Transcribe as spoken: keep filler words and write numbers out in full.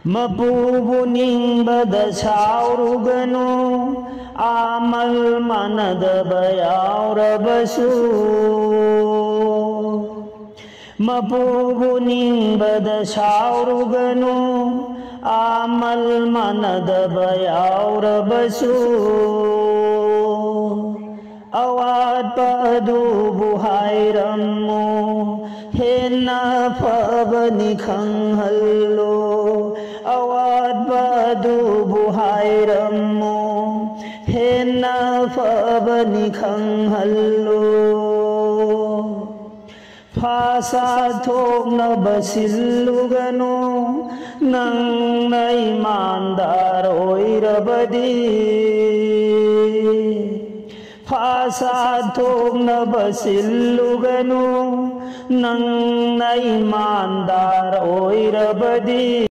ꯃꯄꯨꯕꯨ ꯅꯤꯡꯕꯗ ꯁꯥꯎꯔꯨꯒꯅꯨ, ꯑꯃꯜ ꯃꯥꯟꯅꯗꯕ ꯌꯥꯎꯔꯕꯁꯨ꯫ ꯃꯄꯨꯕꯨ ꯅꯤꯡꯕꯗ ꯁꯥꯎꯔꯨꯒꯅꯨ, ꯑꯃꯜ ꯃꯥꯟꯅꯗꯕ ꯌꯥꯎꯔꯕꯁꯨ꯫ ꯑꯋꯥꯠꯄ ꯑꯗꯨꯕꯨ ꯍꯥꯏꯔꯝꯃꯨ, ꯍꯦꯟꯅ ꯐꯕꯅꯤ ꯈꯪꯍꯜꯂꯨ꯫ ꯑꯋꯥꯠꯄ ꯑꯗꯨꯕꯨ ꯍꯥꯏꯔꯝꯃꯨ, ꯍꯦꯟꯅ ꯐꯕꯅꯤ ꯈꯪꯍꯜꯂꯨ꯫ ꯐꯥꯁꯥ ꯊꯣꯛꯅꯕ ꯁꯤꯜꯂꯨꯒꯅꯨ, ꯅꯪꯅ ꯏꯃꯥꯟꯗꯥꯔ ꯑꯣꯏꯔꯕꯗꯤ꯫ ꯐꯥꯁꯥ ꯊꯣꯛꯅꯕ ꯁꯤꯜꯂꯨꯒꯅꯨ, ꯅꯪꯅ ꯏꯃꯥꯟꯗꯥꯔ ꯑꯣꯏꯔꯕꯗꯤ꯫